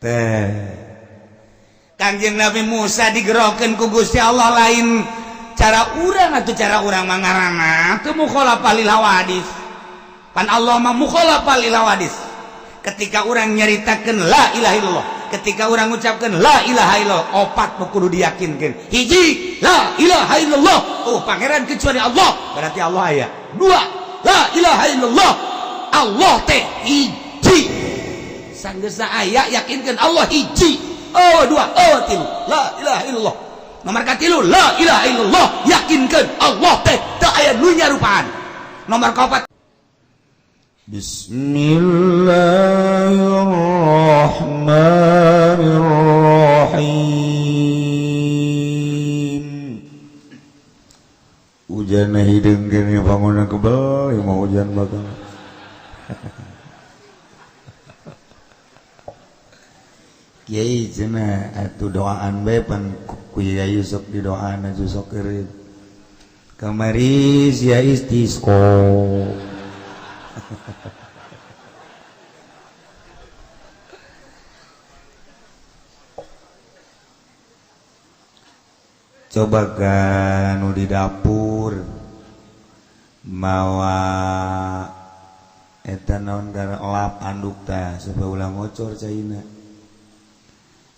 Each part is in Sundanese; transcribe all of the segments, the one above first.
Teh Kangjeng Nabi Musa digerokeun ku Gusti Allah, lain cara urang atau cara urang mangarana teu mukhalafah lil hawadis. Pan Allah mah mukhalafah lil hawadis. Ketika urang nyaritakeun la ilaha illallah, ketika urang ngucapkeun la ilaha illallah, opat nu kudu diyakinkeun. Hiji, la ilaha illallah, oh pangeran kecuali Allah, berarti Allah aya. Dua, la ilaha illallah, Allah teh hiji, sanggeusna aya yakinkeun Allah hiji. Oh dua, oh tilu, la ilaha illallah. Nomor katilu, la ilaha illallah, yakinkeun Allah teh teu aya nu nyarupaan. Nomor kaopat. Bismillahirrahmanirrahim. Hujan hideung gini, bangunna kebel, ya mau hujan bakal. Kiai cenah atuh doaan bae, pan ku Kiai sok didoaan atuh sok eureun. Kamari sia istisqo. Coba kan nu di dapur mawa eta naon gara lap anduk tah supaya ulah ngocor caina.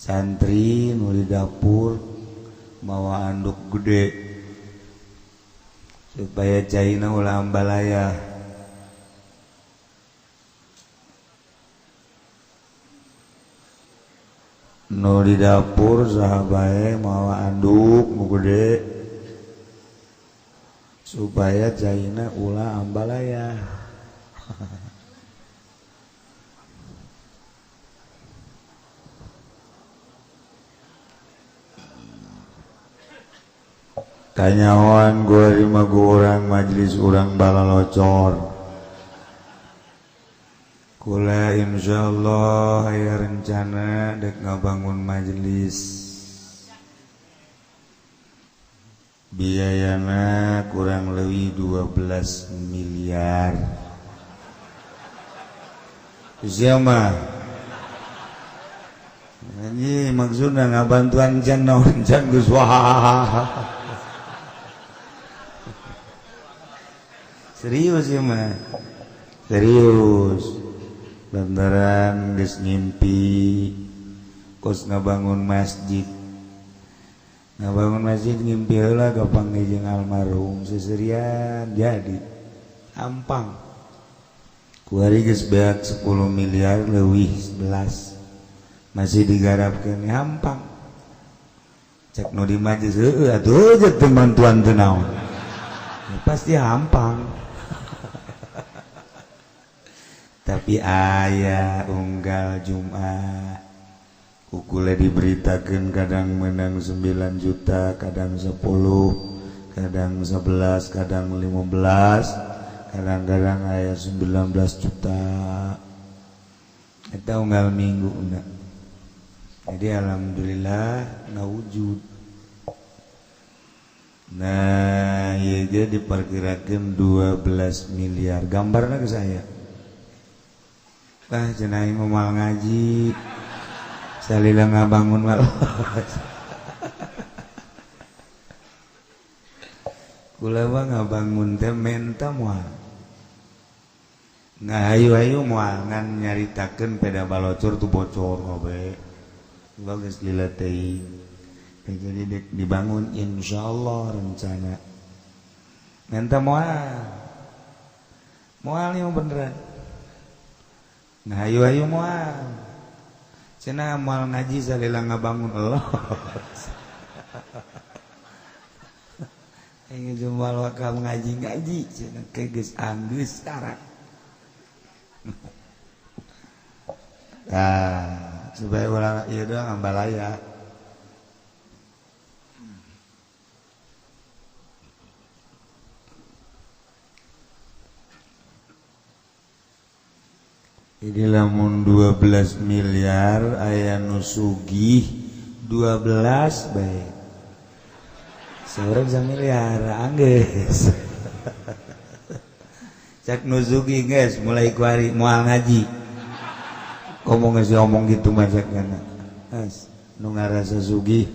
Santri nu di dapur mawa anduk gede supaya caina ulah ambalaya. Nu di dapur saha bae mawa anduk nu gede supaya caina ulah ambalaya. Kanyahoan gua lima orang majelis urang balalocor. Kula insyaallah aya rencana dek ngabangun majelis. Biayana kurang lebih 12 miliar. Siapa? Ini maksudnya ngabantuan can naon can geus wah. Serius ya mah. Serius. Lantaran geus ngimpi kos ngabangun masjid. Ngabangun masjid ngimpi heula gampang jeung almarhum seserian jadi hampang. Kuari geus beak 10 miliar leuwih 11 masih digarapkeun hampang. Cek nu di majelis heueuh atuh jeung teu bantuan teu naon. Ya, pasti hampang. Tapi aya unggal Jumat ukule diberitakan kadang menang 9 juta, kadang 10, kadang 11, kadang 15, kadang-kadang aya 19 juta. Eta unggal minggu enggak. Jadi alhamdulillah ngawujud. Nah, ieu ge diperkirakan 12 miliar. Gambarna ke saya. Lah cenah aing moal ngaji. Salila ngabangun malah. Kula mah ngabangun teh menta moal. Ngahayu-hayu moal ngan nyaritakeun peda balocor tuh bocor kabeh. Bagus lila teuing. Jadi dibangun insyaallah rencana. Menta moal. Moal ieu beneran. Ngahayu-hayu moal. Cenah moal ngaji salila ngabangun Allah. Aing geus moal wakal ngaji-ngaji cenah ke geus anggeus sekarang. Nah, supaya ulah ieu doang ambalaya. Jadi lamun 12 miliar aya nu sugih 12 bae. Seorang samiliar anggeus. Cek nu sugih geus mulai kuari moal ngaji. Ngomong sih, ngomong gitu masaknya. Nu ngarasa sugih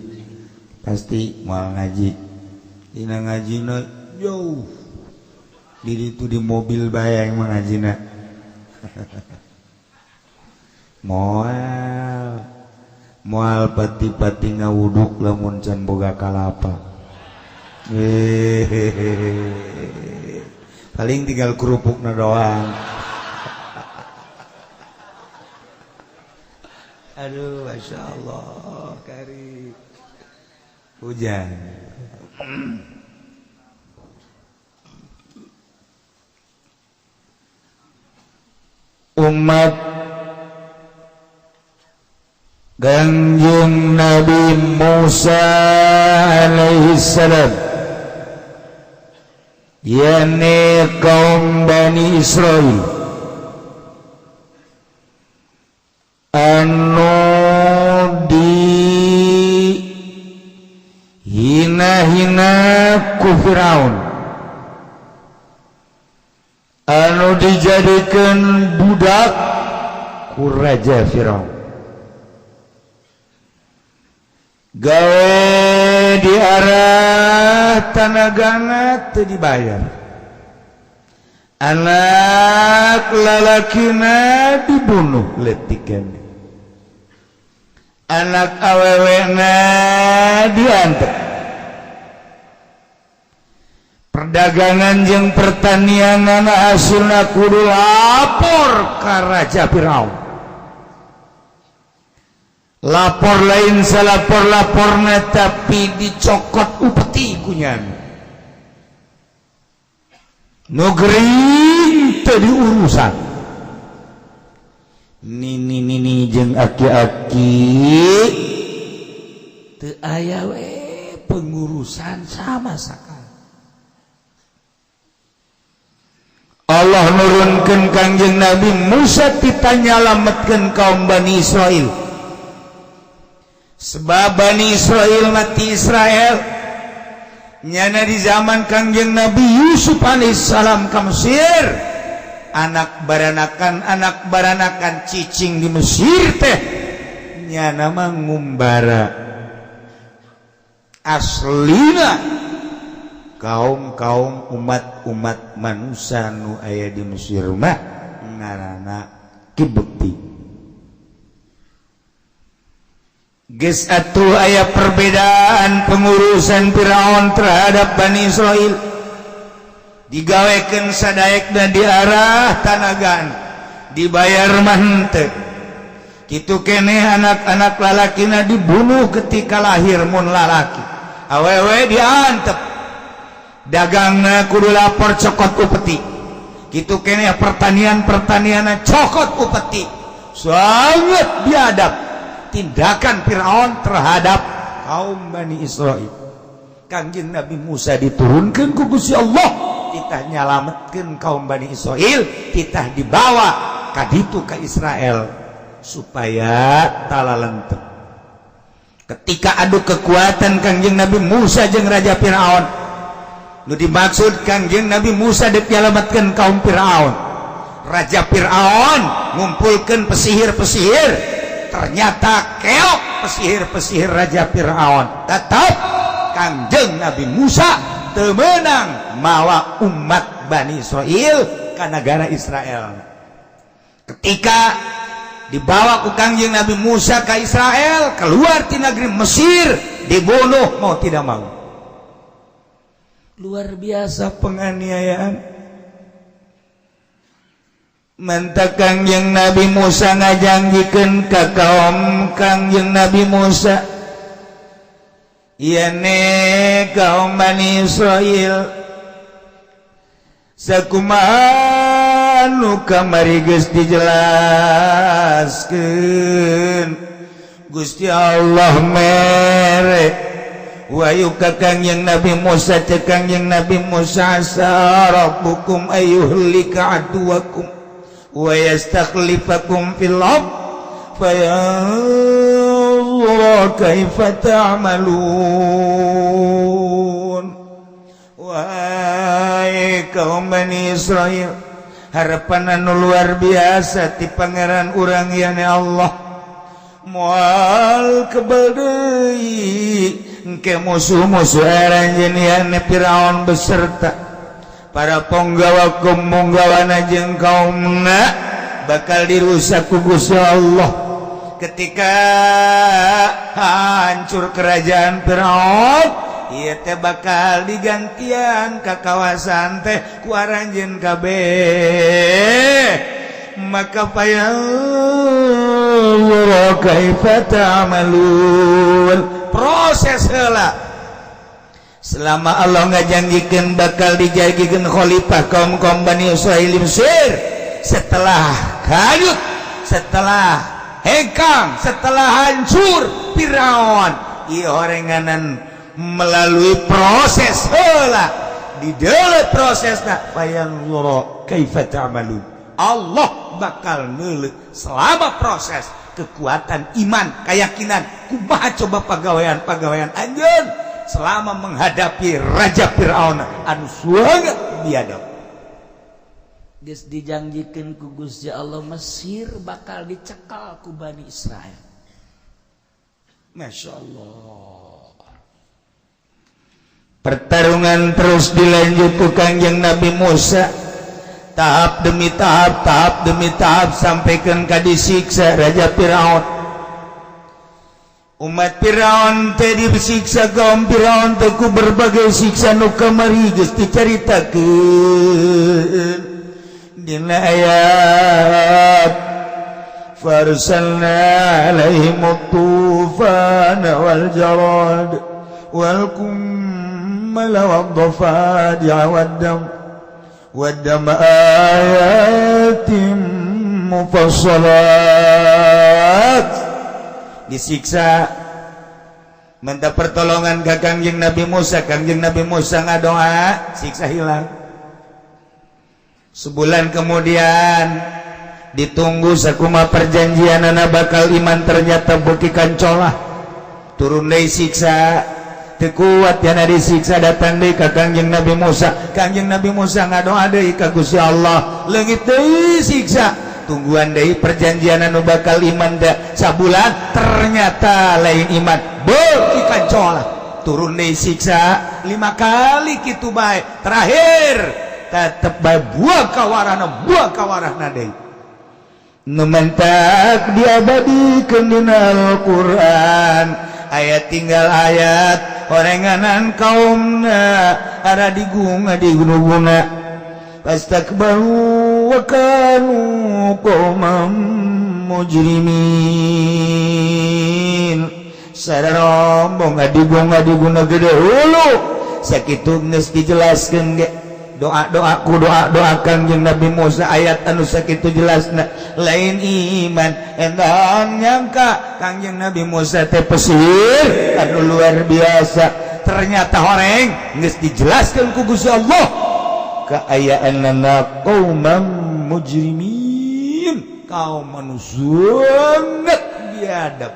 pasti moal ngaji. Dina ngajina jauh di itu, di mobil bae yang ngajina. Moal moal pati-pati ngawuduk lamun can boga kalapa. Hehehe, paling tinggal kerupukna doang. Aduh, masya Allah, kari hujan. Umat Kangjeng Nabi Musa alaihissalam, yakni kaum Bani Israel anu di hina-hina ku Firaun, anu dijadikan budak ku Raja Firaun, gawe di arah tanagana teu dibayar, anak lalakina dibunuh letikan, anak awewena diantep, perdagangan jeung pertanian anak hasilna kudu lapor ka Raja Firaun. Lapor lain salapor-laporna, tapi dicokot upeti kunyan nu gering teu diurusan. Nini nini jeung aki-aki teu aya we pengurusan sama sekali. Allah nurunkeun Kangjeng Nabi Musa titah nyalametkeun kaum Bani Israel. Sebab Bani Israel mati Israel nyana di zaman Kangjeng Nabi Yusuf alaihissalam ka Mesir, anak baranakan cicing di Mesir teh nyana mah ngumbara. Aslina kaum-kaum umat-umat manusia nu aya di Mesir mah ngaranna Kibti. Geus atuh aya perbedaan pengurusan Firaun terhadap Bani Israel, digawekeun sadaek dan diarah tanagan, dibayar mah henteu. Kitu keneh anak-anak lalakina dibunuh ketika lahir mun lalaki, awewe diantep, dagangna kudu lapor, cokot upeti. Kitu keneh pertanian-pertanianna cokot upeti. Sangat biadab tindakan Firaun terhadap kaum Bani Israel. Kangjeng Nabi Musa diturunkan ku Gusti Allah titah nyalametkeun kaum Bani Israel, titah dibawa kaditu ka Israel supaya talalentep. Ketika adu kekuatan Kangjeng Nabi Musa jeung Raja Firaun, nu dimaksud Kangjeng Nabi Musa dek nyalametkeun kaum Firaun, Raja Firaun ngumpulkeun pesihir-pesihir, ternyata keok pesihir-pesihir Raja Firaun. Tetap Kangjeng Nabi Musa temenang mawa umat Bani Israel ke negara Israel. Ketika dibawa ku Kangjeng Nabi Musa ke Israel, keluar di negeri Mesir, dibunuh mau tidak mau. Luar biasa penganiayaan. Mantak Kangjeng Nabi Musa ngajanjikeun ka kaum Kangjeng Nabi Musa, "Yane kaum Bani Israel, sakumaha nu kamari geus dijelaskeun, Gusti Allah mere wahyu ka Kangjeng Nabi Musa. Cek Kangjeng Nabi Musa, 'Asa rabbukum ayyuhlika aduwakum wa yastakhlifakum fil ard fayanzura kaifa ta'malun. Wahai kaum Bani Israel, Harapan anu luar biasa ti Pangeran urang, yani Allah. Moal kebal deui engke musuh-musuh aranjeun, yani Firaun beserta para ponggawa punggawana jeung kaumna bakal dirusak ku Gusti Allah. Ketika hancur kerajaan Firaun, ieu teh bakal digantian ke kawasan teh ku aranjeun kabeh. Maka fayanzura kaifa ta'malun. Proses heula, selama Allah ngajanjikeun bakal dijadikan khalifah kaum kaum Bani Israil Mesir setelah hanyut, setelah hengkang, setelah hancur Firaun. Ieu horenganan melalui proses heula, di dalam prosesna fayanzura kaifa ta'malun. Allah bakal neuleuk selama proses kekuatan iman, keyakinan, kumaha coba pagawean-pagawean anjeun selama menghadapi Raja Fir'aun anu sangat biadab. Geus dijanjikeun ku Gusti Allah, Mesir bakal dicekal ku Bani Israel. Masya Allah. Pertarungan terus dilanjut ku Kangjeng Nabi Musa, tahap demi tahap, tahap demi tahap, sampaikan ka disiksa Raja Firaun. Umat Firaun teh disiksa, kaum Firaun teh ku berbagai siksa nu kamari geus dicaritakeun dina ayat farsalna alaihim tufan wal jarad wal kummal wad dhafadi' wad dam wad dam ayatin mufassalat. Disiksa, minta pertolongan ke Kangjeng Nabi Musa. Kangjeng Nabi Musa ngadoa, siksa hilang. Sebulan kemudian ditunggu sakuma perjanjian anak bakal iman, ternyata beuki kancolah, turun deui siksa. Teu kuat yana disiksa, datang deui ka Kangjeng Nabi Musa. Kangjeng Nabi Musa ngadoa deui ka Gusti Allah, leungit deui siksa. Tungguan deui perjanjian anu bakal iman da sabulan, ternyata lain iman, beuki kancolah, turun deui siksa. Lima kali kitu bae, terakhir tetep bae buah kawarana, buah kawarana deui. Nu mentak diabadikeun dina Al-Qur'an ayat tinggal ayat horenganan kaumna ada digunga digunuguna fastakbaru wa kanu qauman mujrimin. Sararombong adigung adiguna gede hulu sakitu geus dijelaskeun ge doa-doa ku doa-doa Kangjeng Nabi Musa, ayat anu sakitu jelasna lain iman. Endan nyangka Kangjeng Nabi Musa teh pesir anu luar biasa, ternyata horeng geus dijelaskeun ku Gusti Allah kaayaanana qauman mujrimin, kaum anu sangat biadab,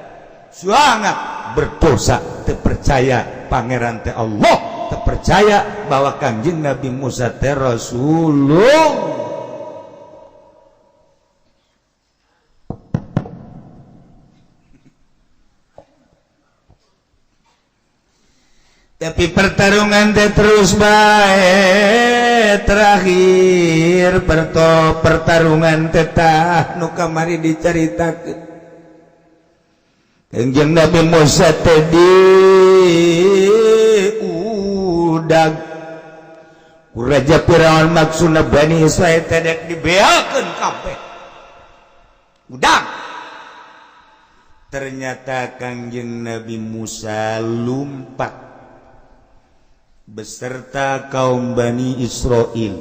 sangat berdosa, terpercaya pangeran teh Allah, terpercaya bahwa Kangjeng Nabi Musa teh Rasulullah. Tapi pertarungan teh terus bae. Terakhir pertarungan teh tah nu kamari dicaritakeun. Kangjeng Nabi Musa teh di udag ku Raja Firaun, maksudna Bani Israil teh dek dibeakeun kabeh udag. Ternyata Kangjeng Nabi Musa lumpat beserta kaum Bani Israel,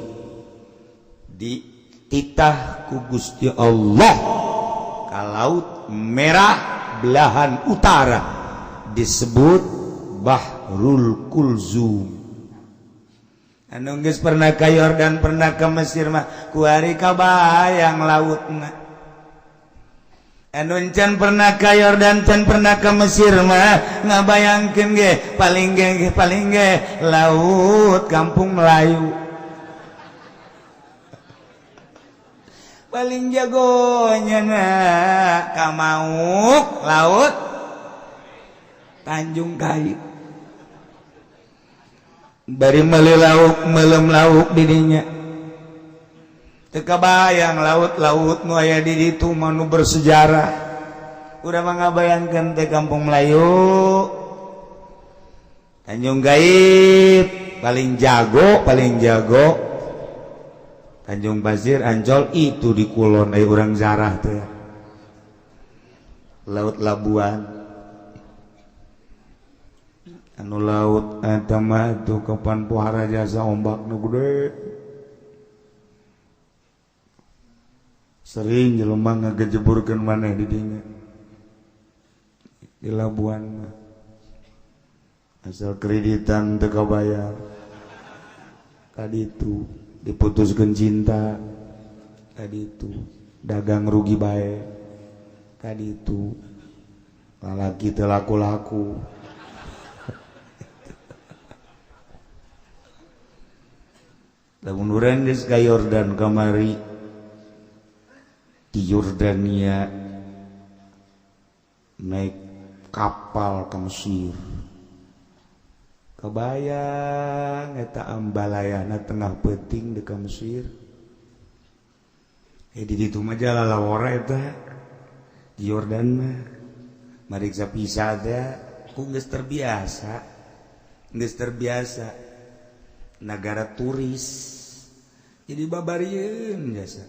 dititah ku Gusti Allah ka Laut Merah belahan utara, disebut Bahrul Kulzum. Anu geus pernah ka Yordan, pernah ke Mesir mah kuari kabayang lautna. Anu can pernah ka Yordan, can pernah ke Mesir mah ngabayangkeun ge paling ge laut Kampung Melayu. Paling jagonya na ka mauk laut Tanjung Kait. Bari meuli lauk, melem lauk di dinya. Teu kabayang laut-laut nu aya di ditu mah nu bersejarah. Urang mah ngabayangkeun teh Kampung Melayu Tanjung Gait paling jago, paling jago Tanjung Pasir, Ancol itu di kulon aya urang zarah teh Laut Labuan, anu laut eta mah itu kapan pohara jasa ombak nu gede, sering jelema ngagejeburkeun maneh di dinya di Labuan mah. Asal kreditan teu kabayar tadi itu diputuskan cinta, tadi itu dagang rugi bae, tadi itu lalaki teu laku-laku. Lamun urang geus ka Yordan kamari, di Yordania naik kapal ke Mesir, kebayang eta ambalayana tengah peuting di ka Mesir. Di ditu mah jalalawara eta di Yordan mah mariksa pisa teh ku geus terbiasa, geus terbiasa negara turis jadi babarieun jasa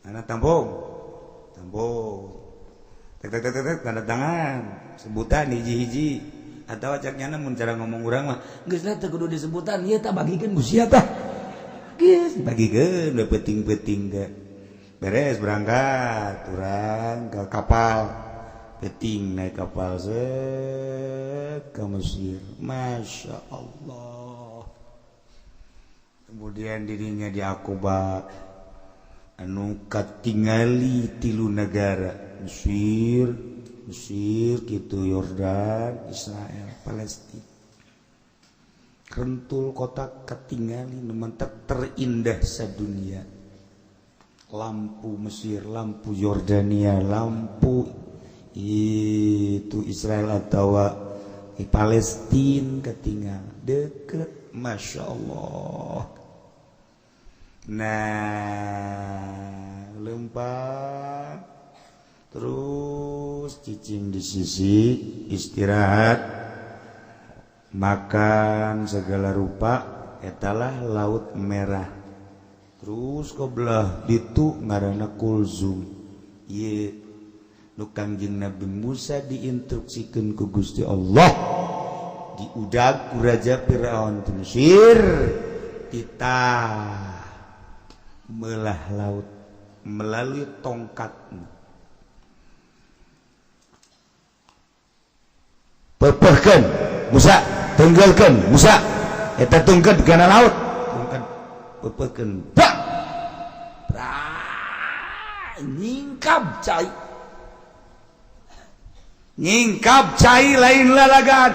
anak tampung tampung tek tek tek tek tanda tangan sebutan hiji-hiji atau caknya namun cara ngomong urang mah geus lah teu kudu disebutan ieu tah bagikeun ku sia tah geus dibagikeun we peuting-peuting teh beres berangkat urang ke kapal peuting naik kapal set ke Mesir. Masya Allah. Kemudian dirinya di Akuba anu katingali tilu negara Mesir, Mesir gitu, Yordan, Israel, Palestina. Kentul kota katingali nu mentek terindah sadunia. Lampu Mesir, lampu Yordania, lampu itu Israel atau Palestina ketinggal deket, Masya Allah. Nah, lempar terus cicing di sisi istirahat, makan segala rupa, etalah Laut Merah. Terus kebelah ditu ngaranna Kulzum. Ieu nu Kangjeng Nabi Musa diinstruksikeun ku Gusti Allah diudag ku Raja Firaun di Mesir titah melah laut melalui tongkatmu. Pepehkeun Musa, tunggalkeun Musa, eta tungkeun kana laut, tungkeun pepehkeun. Bak! Nyingkap cai. Nyingkap cai lain lalagan.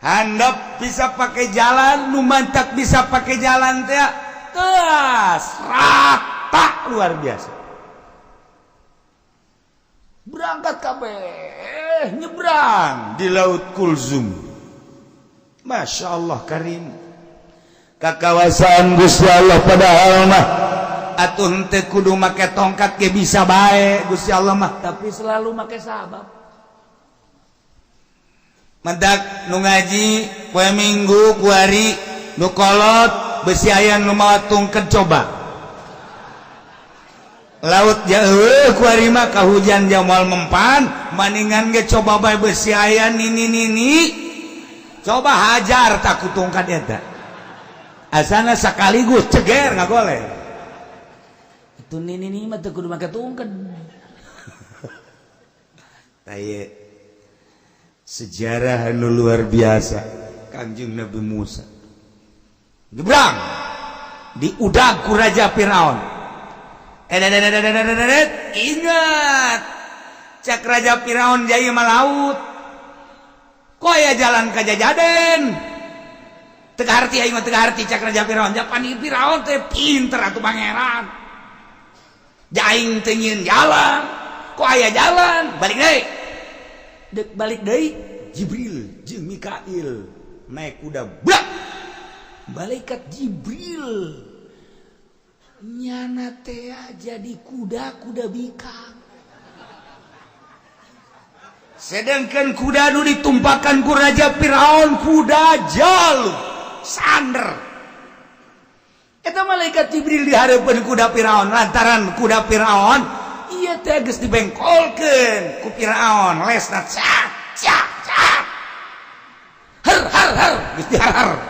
Handap bisa pakai jalan, nu mantak bisa pakai jalan teh. Teas rata luar biasa. Berangkat kabeh nyebrang di Laut Kulzum. Masya Allah karim. Kakawasan Gusti Allah padahal mah atuh henteu kudu make tongkat ge bisa bae Gusti Allah mah, tapi selalu make sabab. Mendak nu ngaji poe Minggu kuari nu kolot besi aya nu mawa tungket coba. Laut jauh kuari mah kahujan jamal mempan, maningan ge coba bae besi aya nini nini. Coba hajar tak ku tongkat eta. Asana sekaligus ceger ngagoleh. Itu nini nini mah teu kudu make tungket. Taye sejarah anu luar biasa Kangjeng Nabi Musa. Nyebrang diudag ku Raja Firaun. Ingat cak Raja Firaun jaya mah laut. Kok aya jalan ka Jajaden? Teu harti aing mah, teu harti cak Raja Firaun. Japan Firaun teh pinter atuh pangeran. Aing teu nyieun jalan, kok aya jalan? Balik deui. Dek balik deui, Jibril jeung Mikail naik kuda brak. Malaikat Jibril nyana teh jadi kuda, kuda bikang. Sedangkan kuda nu ditumpakan ku Raja Firaun kuda jalu sander. Eta malaikat Jibril di hareupeun kuda Firaun, lantaran kuda Firaun ieu teh geus dibengkolkeun ku Firaun, lesna cak cak cak. Her her her geus dihar-har.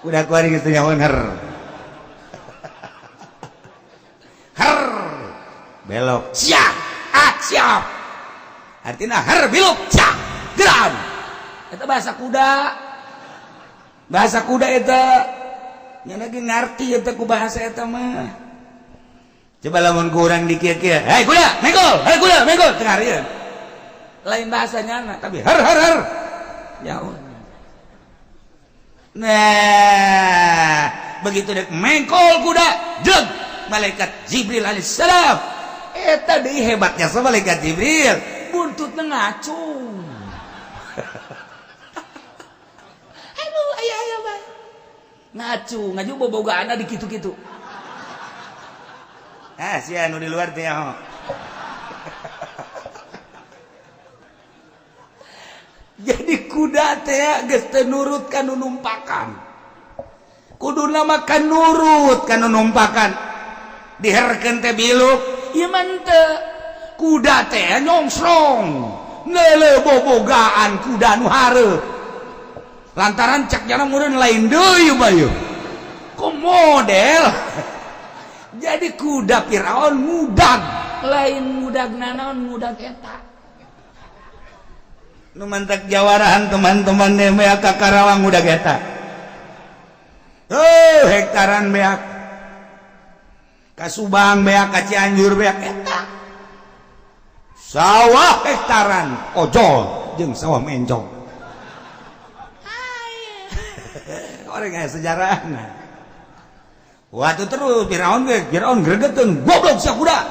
Kuda kuari geus teu nyahoeun her. Her belok siap ah siap. Artinya her biluk cak geram. Eta bahasa kuda. Bahasa kuda eta nya lagi ngarti eta ku bahasa eta mah. Coba lamun ku urang dikieu-kieu, "Hei kuda, menggol, hei kuda, menggol." Teu ngarieun. Lain bahasa nyana tapi her her her. Jauh. Nah, begitu dek mengkol kuda, jleg malaikat Jibril alaihissalam. Eta deui hebatnya sama malaikat Jibril, buntutna ngacung. Aduh, aya aya bae. Ngacung, ngaju bobogaana di kitu-kitu. Ah, sia nu di luar teh nyaho. Jadi kuda teh geus teu nurut ka nu numpakan. Kuduna mah kan nurut ka nu numpakan. Diherkeun teh biluk, ieu mah henteu. Kuda teh nyongsrong. Neuleuh bobogaan kuda nu hareup. Lantaran cek jana meureun lain deui mah ieu. Ku model. Jadi kuda Firaun ngudag, lain ngudag nanaon, ngudag eta. Nu mantak jawarahan teman-teman beak ka Karawang ngudag eta. Oh, hektaran beak. Ka Subang beak, ka Cianjur beak eta. Sawah hektaran ojol jeung sawah mencong. Orang aya sejarahna. Waktu terus Firaun ge, Firaun gregeteun, goblok sia kuda.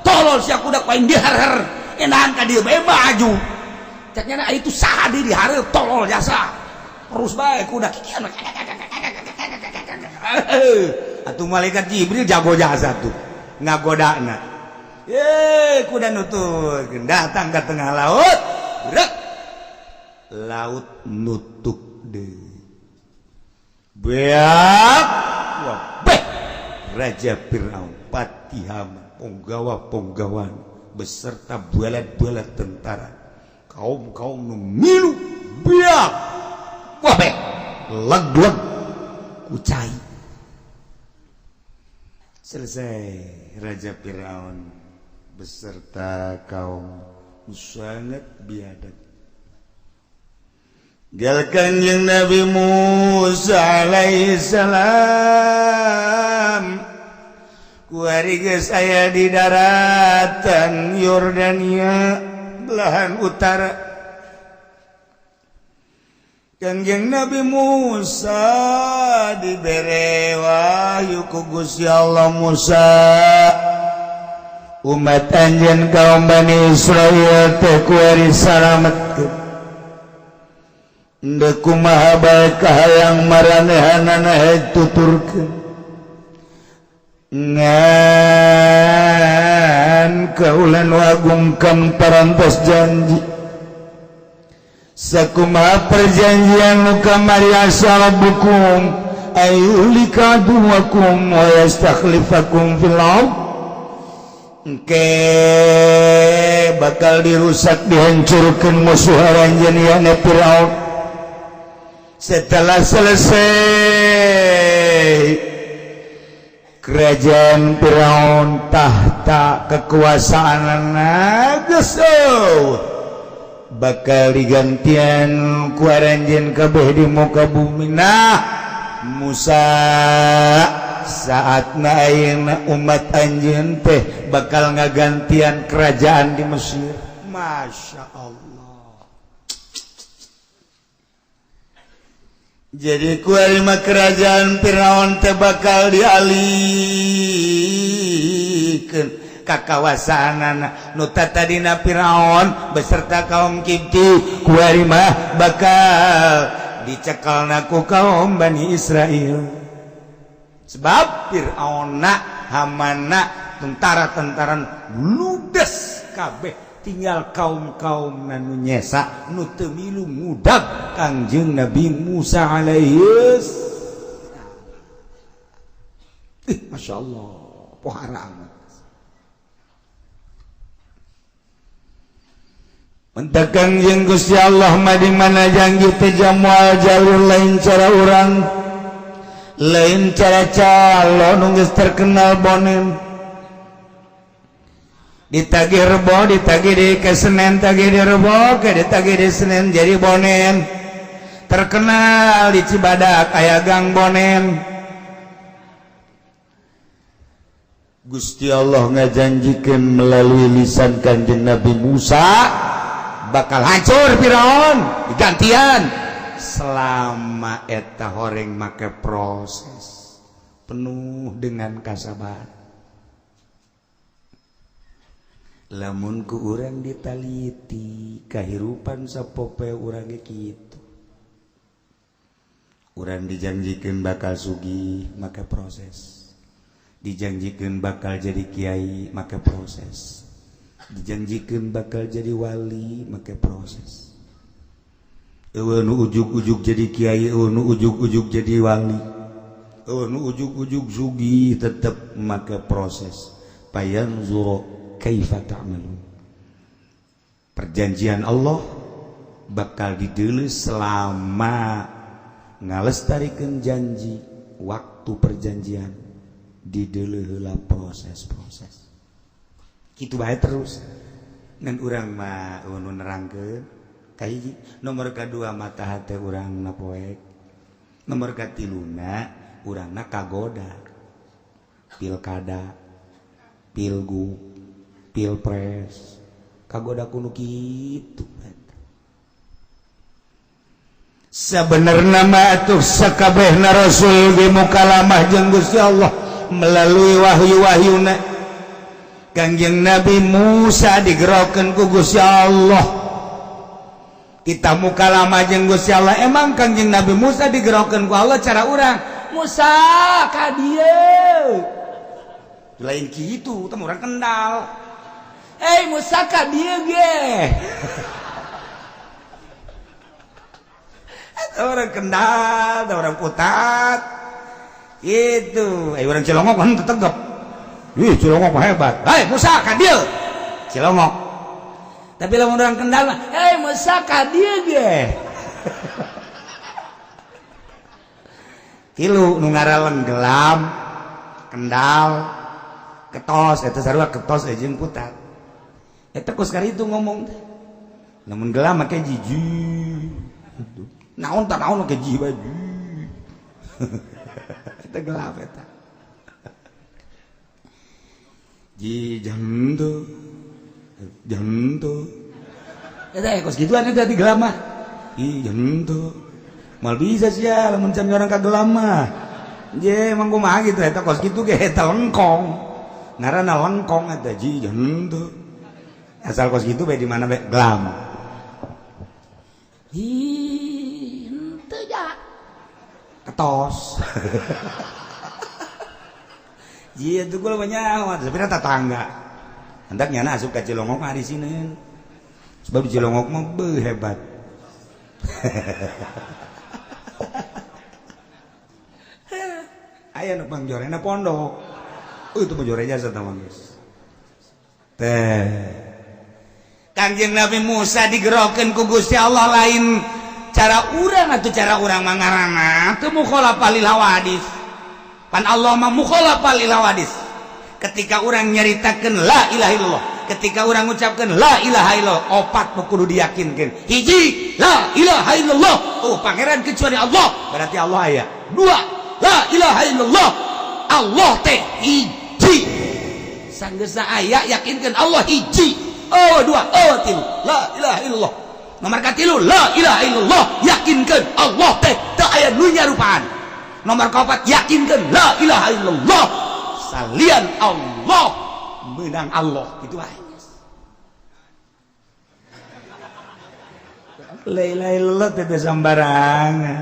Tolol sia kuda ku aing diher-her. Enahan ka dieu bae maju. Cek nyana itu saha deui dihareup tolol jasa. Terus bae kuda kikian. Atuh malaikat Jibril jago jasa tuh ngagodana. Ye, kuda nutup datang ke tengah laut. Rek. Laut nutup deui. Beak. Wah, beh. Raja Firaun, Patihama, punggawa-punggawan beserta bualat-bualat tentara, kaum-kaum nu milu beak. Wah, beh. Leg-leg kucai. Selesai Raja Firaun beserta kaum sangat biadab. Gal Kanjeng Nabi Musa alaihissalam kuari geus aya di daratan Yordania belahan utara. Kanjeng Nabi Musa dibere wahyu ku Gusti Allah, Musa, umat anjeun kaum Bani Israil teh kuari salametkeun. Endek kumaha bae kahayang maranehanana hek tuturkeun. Ngan kaula nu agung kang parantos janji. Sakumaha perjanjian nu kamari asa rabbukum ayyuhlika aduwakum wa yastakhlifakum fil ard. Engke bakal dirusak dihancurkan musuh aranjeun yakni Firaun. Setelah selesai kerajaan Firaun tahta kekuasaan geus bakal digantian ku aranjeun kabeh di muka bumi. Nah Musa, saatna ayeuna umat anjeun teh bakal ngagantian kerajaan di Mesir. Masya Allah. Jadi kuari mah kerajaan Firaun teh bakal dialih Dipikirkeun ka kawasanana nu tadina Firaun beserta kaum Kibti kuari mah bakal dicekelna ku kaum Bani Israel. Sebab Fir'aunna, Hamana, tentara-tentara ludes kabeh, tinggal kaum-kaum nu nyesa nu teu milu ngudag Kangjeng Nabi Musa alaihi. Ih, Masya Allah, pohara amat. Mentakang jeung Gusti Allah mah di mana janji teh jamual jalur lain cara urang, lain cara calon geus terkenal bonen. Ditagih rebo, ditagih di ke Senen, tagih di rebo, ke ditagih di Senen jadi bonen. Terkenal di Cibadak aya gang bonen. Gusti Allah ngajanjikeun melalui lisan Kanjeng Nabi Musa bakal hancur Firaun digantian selama eta horeng make proses penuh dengan kasabaran. Lamun ku urang ditaliti kahirupan sapopoe urang ge kitu. Urang dijanjikeun bakal sugih make proses, dijanjikeun bakal jadi kiai make proses, dijanjikan bakal jadi wali make proses. Eueuh nu ujug-ujug jadi kiai, eueuh nu ujug-ujug jadi wali, eueuh nu ujug-ujug sugih, tetep make proses. Payanzuru kaifa ta'malun. Perjanjian Allah bakal dideuleu selama ngalestarikeun janji. Waktu perjanjian dideuleu heula proses-proses kitu bae terus. Ngan urang mah nu nerangkeun kahiji, nomor kadua mata hate urang na poek, nomor katiluna urangna kagoda pilkada, pilgub, pilpres, kagoda kuno kitu. Sebenarnya mah atuh sakabehna rasul ge mukalamah jeung Gusti Allah melalui wahyu-wahyuna. Kangjeng Nabi Musa digerokeun ku Gusti Allah. Kita mukalamah jeung Gusti Allah. Emang Kangjeng Nabi Musa digerokeun ku Allah cara urang, Musa ka dieu. Lain kitu, teh urang Kendal. Eh Musa ka dieu ge. Orang Kendal, orang Putat. Itu, orang Cilongok kan tegep. Ih, Cilongok mah hebat. Hei Musa ka dieu. Cilongok. Tapi lamun orang Kendal mah, hei Musa ka dieu ge. Tilu nu ngaraleng gelam, Kendal, ketos eta sarua ketos jeung Putat. Eta kos kari itu ngomong teh. Lamun gelam make jiji. Naon tak naon make jiji baju. Eta gelap eta. Ji jantu jantu eta kos gituan eta di gelam mah. Ih jantu mal bisa sia lamun can orang ka gelam mah. Je emang kumaha gitu eta kos kitu ge eta lengkong. Ngaranna lengkong eta ji jantu. Asal kos kitu bae di mana bae gelam. Ih henteu ja. Ketos. Iya itu gue banyak, sebenarnya tetangga. Hendak nyana asup ke Cilongok mah di sini. Sebab di Cilongok mah beuh hebat. Aya nu pangjorena pondok. Itu pangjorenya jasa mah geus. Teh. Kangjeng Nabi Musa digerokeun ku Gusti Allah lain cara urang atuh cara urang mah ngaranna teu mukhalafah lil hawadis. Pan Allah mah mukhalafah lil hawadis. Ketika urang nyaritakeun la ilaha illallah, ketika urang ngucapkeun la ilaha illallah, opat nu kudu diyakinkeun. Hiji, la ilaha illallah, oh pangeran kecuali Allah, berarti Allah aya. Dua, la ilaha illallah, Allah teh hiji. Sanggeusna aya yakinkeun Allah hiji. Oh dua, oh tilu, la ilaha illallah. Nomor katilu, la ilaha illallah, yakinkeun Allah teh teu aya nu nyarupaan. Nomor kaopat, yakinkeun la ilaha illallah, salian Allah Menang Allah gitu aja. La ilaha illallah teh sambarangan.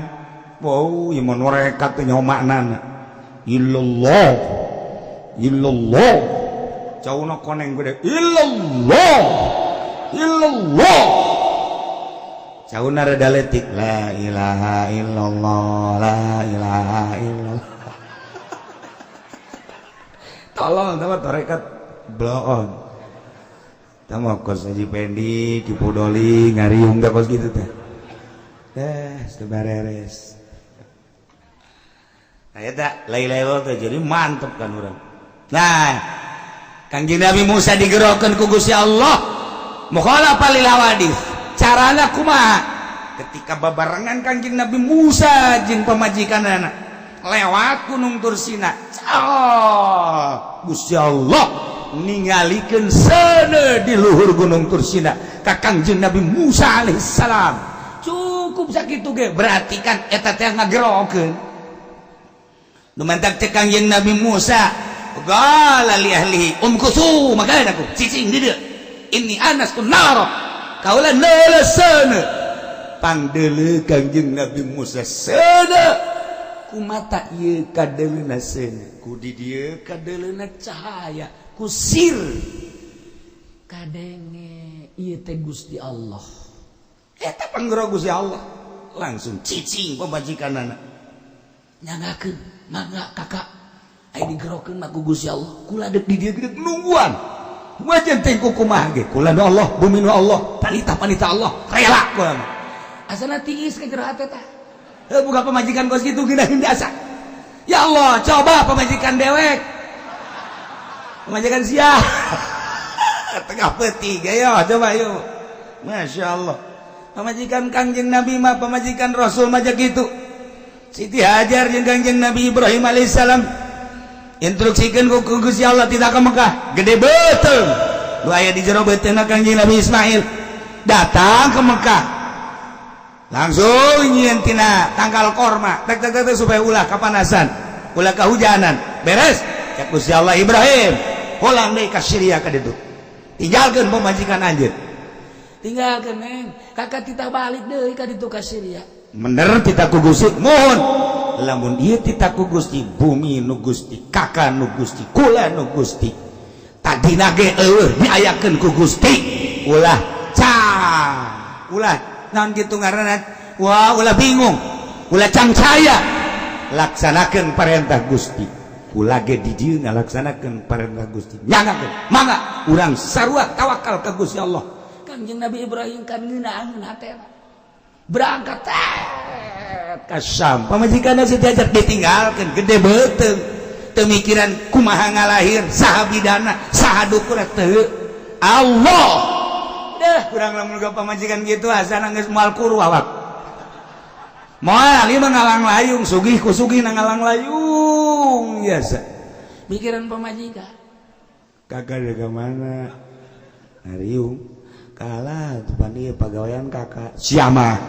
Wow, ieu mun mereka teh nyaho maknana. Illallah. Illallah. Cauna koneng gede. Illallah. Illallah. Cauna rada letik. La ilaha illallah, la ilaha illallah. Tolong teman tarekat bloon. Tama kos Haji Pendi, Ki Pudoli, ngariung teh kos gitu teh. Teh bareres. Nah eta la ilaha illallah teh jadi mantep kan urang. Nah, Kangjeng Nabi Musa digerokeun ku Gusti Allah mukhalafah lil hawadits. Carana kumaha? Ketika babarengan Kangjeng Nabi Musa jeung pamajikanana lewat Gunung Tursina. Oh, Gusti Allah ningalikeun seuneu di luhur Gunung Tursina ka Kangjeng Nabi Musa alaihissalam. Cukup sakitu ge berarti kan eta teh ngagerokeun. Nu mantak teh Kangjeng Nabi Musa qala li ahlihi umkusu makanakum cicing di dieu. Inni anastu nara kaula neuleuh seuneu. Pangdeuleu Kangjeng Nabi Musa seuneu. Kumata ieu kadeuleuna seuneu ku di dieu kadeuleuna cahaya kusir kadenge ieu teh Gusti Allah. Eta panggero Gusti Allah langsung cicing pamajikanana nyangakeun mangga kakak aya digerokeun mah ku Gusti Allah kula deuk di dieu gede nungguan wajan teh ku kumaha ge kula nu Allah bumi nu Allah panita-panita Allah rela kula mah asana tiis ka jero hate tah. Buka pemajikan kos gitu geunaheun asa. Ya Allah, coba pemajikan dewek. Pemajikan sia. Tengah peti ayo coba yuk. Masya Allah. Pemajikan Kangjeng Nabi mah pemajikan Rasul mah gitu. Siti Hajar jeung Kangjeng Nabi Ibrahim alaihissalam instruksikeun ku Gusti Allah tidak ke Mekah. Gede beuteung. Nu aya di jero beuteungna Kangjeng Nabi Ismail datang ke Mekah. Langsung nyieun tina tangkal korma tek tek tek supaya ulah kapanasan ulah kehujanan beres cek Gusti Allah Ibrahim pulang deui ka Syria ka ditu tinggalkeun pamajikan anjeun tinggalkeun neng kakak titah balik deui ka ditu ka Syria bener titah ku Gusti mohon lamun ieu titah ku Gusti bumi nu Gusti kakak nu Gusti kula nu Gusti tadina ge eueuh diayakeun ku Gusti ulah cah ulah naon gitu ngaranna wah ulah bingung ulah cangcaya laksanakeun perintah Gusti kula ge di dieu ngalaksanakeun perintah Gusti nyangakeun mangga urang sarua tawakal ka Gusti Allah. Kangjeng Nabi Ibrahim kan ngeunaheun hatena berangkat ka Syam pamajikanna Siti Hajar ditinggalkeun gede beuteung teu mikiran kumaha ngalahir saha bidana saha dukur teu Allah. Kurang lamun pamajikan gitu asana geus moal kuru awak. Moal ieu mah ngalang layung, sugih ku sugih na ngalang layung biasa. Mikiran pamajikan. Kakak dari mana? Ngariung. Kalah tuh pan ieu pagawean kakak. Sia mah.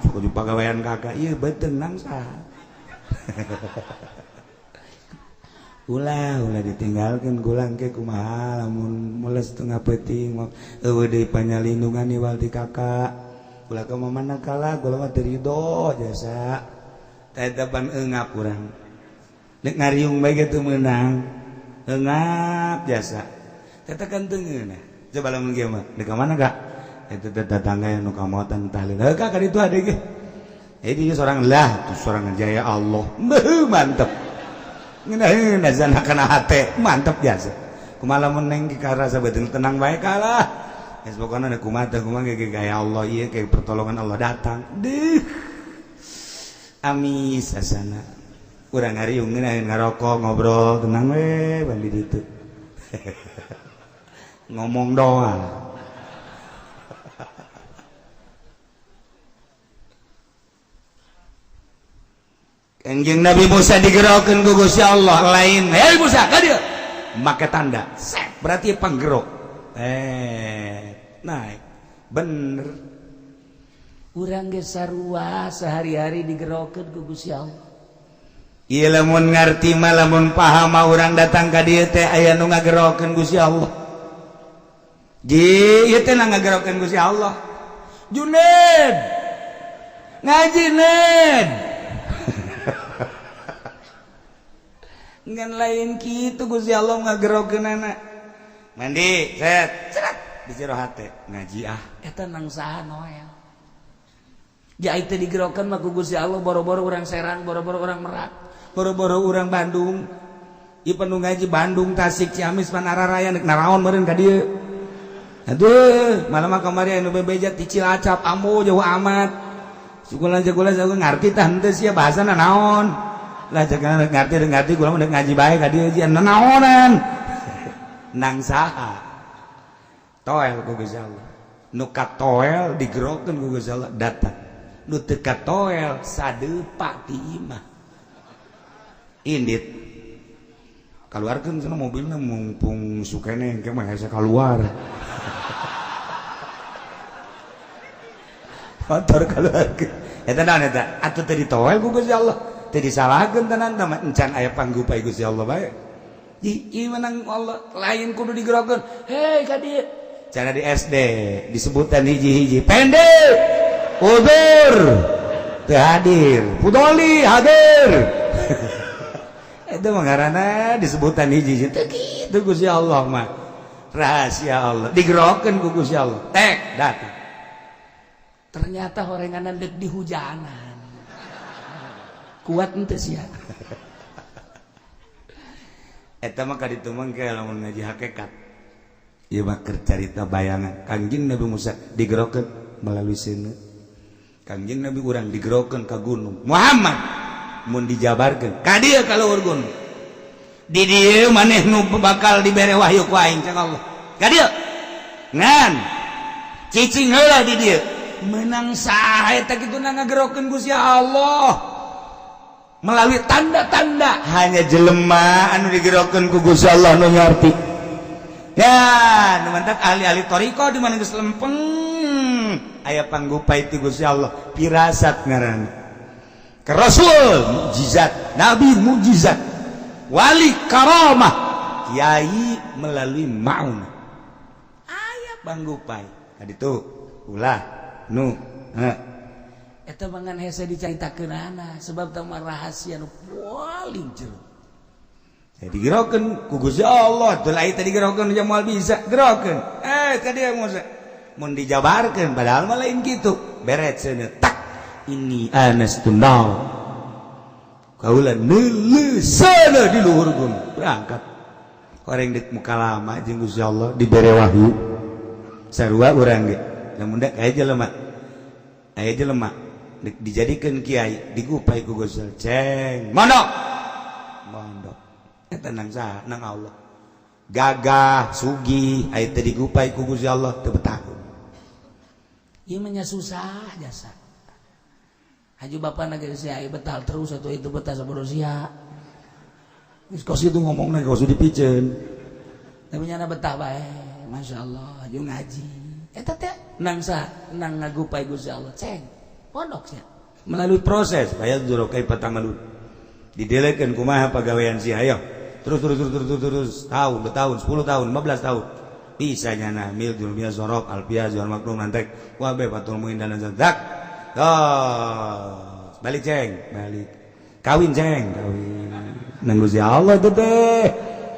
Sok pagawean kakak ieu beuteung nangsa. Ulah ulah ditinggalkan gulang ke kumaha lamun mules tengah peuting eueuh deui panyalindungan iwal ti kakak ulah ka mana kalah kula mah teu ridho jasa teh pan eungap urang nek ngariung bae ge teu meunang eungap jasa teh kan teu ngeunah coba lamun kieu mah di ka mana kak eta teh tetangga nu kamotan tahlil heuh kak ka ditu ade ge jadi seorang lah tuh seorang jaya Allah beuh mantep ngeunah azan kana hate mantep biasa kumaha lamun neng rasa beuteung tenang bae kalah geus pokona da kumaha teh kumaha ge gaya Allah ieu kayak pertolongan Allah datang deuh amis asana urang ngariung ngeunah ngarokok ngobrol tenang we ban di ditu ngomong doang. Kangjeng Nabi Musa digerokeun ku Gusti Allah lain. Hei Musa, ka dieu. Make tanda. Set, berarti panggerok. Naik. Bener. Urang ge sarua sehari-hari digerokeun ku Gusti Allah. Ieu lamun ngarti mah, lamun paham mah, urang datang ka dieu teh aya nu ngagerokeun Gusti Allah. Ji, ieu teh ngagerokeun Gusti Allah. Juned. Ngaji, Ned. Ngan lain kitu Gusti Allah ngagerokeunana. Mandi, set, seret di jero hate, ngaji ah. Eta nang saha Noel? Ja teh digerokeun mah ku Gusti Allah boro-boro urang Serang, boro-boro urang Merak, boro-boro urang Bandung. Ieu penuh ngaji Bandung, Tasik, Ciamis, Panararaya nek naraon meureun ka dieu. Aduh, malah mah kamari anu bebeja ti Cilacap, ambo jauh amat. Sukulan sukulan saya ngarti tah henteu sia bahasana naon. Lah jangan ngarti ngarti kula mah ngaji bae ka dieu jian naonan. Nang saha? Toel ku Gusti Allah. Nu katoel digerokeun ku Gusti Allah datang. Nu teu katoel sadepa ti imah. Indit keluarkan sana mobilnya, mumpung sukene engke mah hese keluar motor, keluarkeun eta naon eta atuh teu ditoel ku Gusti Allah, teu disalahkeun tenan tah encan aya panggupai Gusti Allah bae. Ieu menang Allah lain kudu digerokeun, hei ka dieu. Cara di SD disebutan hiji-hiji, pendek udur teu hadir, pudoli hadir. Itu mah ngaranna disebutan hiji teu kitu. Gusti Allah mah rahasia Allah, digerokeun ku Gusti Allah tek datang. Ternyata horenganan dek di hujanan kuat henteu sia. Eta mah kaditu mah ke lamun ngaji hakikat ieu mah keur carita bayangan. Kangjeng Nabi Musa digerokeun melalui seuneu, Kangjeng Nabi urang digerokeun ka gunung. Muhammad mun dijabarkeun ka dieu ka luhur gunung, di dieu maneh nu bakal dibere wahyu ku aing, cek Allah, ka dieu ngan cicing heula di dieu. Menang saha eta kitu ngagerokeun Gusti Allah melalui tanda-tanda? Hanya jelema anu digerokeun ku Gusti Allah nu ngarti ya, nu mantak ahli-ahli thariqah di mana geus lempeng aya panggupai ti Gusti Allah, pirasat ngaranna. Ke Rasul mukjizat, Nabi mukjizat, wali karamah, kiai melalui maunah aya panggupai kaditu ulah nu eta mangan hese dicaritakeunana sebab tah rahasia nu paling jero. Jadi digerokeun ku Gusti Allah teu lain tadi digerokeun jeung moal bisa gerokeun ka dieu Musa. Mun dijabarkeun padahal mah lain kitu, beret seuneu tak ini anas tunal kaula neuleuseuna di luhur gunung, berangkat orang dek muka lama jeung Gusti Allah dibere wahyu sarua urang ge. Lamun dek aya jelema, aya jelema dek dijadikeun kiai, digupai ku Gusti Allah, ceng mondok mondok. Eta nang saha? Nang Allah. Gagah sugih aya teu digupai ku Gusti Allah teu betah. Ieu mah nya susah jasa. Haji bapak na geus aya betal terus atau itu betah sabodo sia. Geus kos itu ngomongna kos dipiceun. Tapi nyana betah bae, Masya Allah, jeung ngaji. Eta teh nang sa nang ngagupai Gusti Allah. Ceng, pondok sia. Melalui proses bayar dulu kaifa ta'malun. Didelekeun kumaha pagawean sia, ayo. Terus terus terus terus terus tahun, 2 tahun, 10 tahun, 15 tahun. Bisa nyana mil dulu sorok alfiah jual maklum nantek wabe patul muin dan dak. Oh, balik ceng, balik. Kawin ceng, kawin. Nang Gusti Allah tuh teh.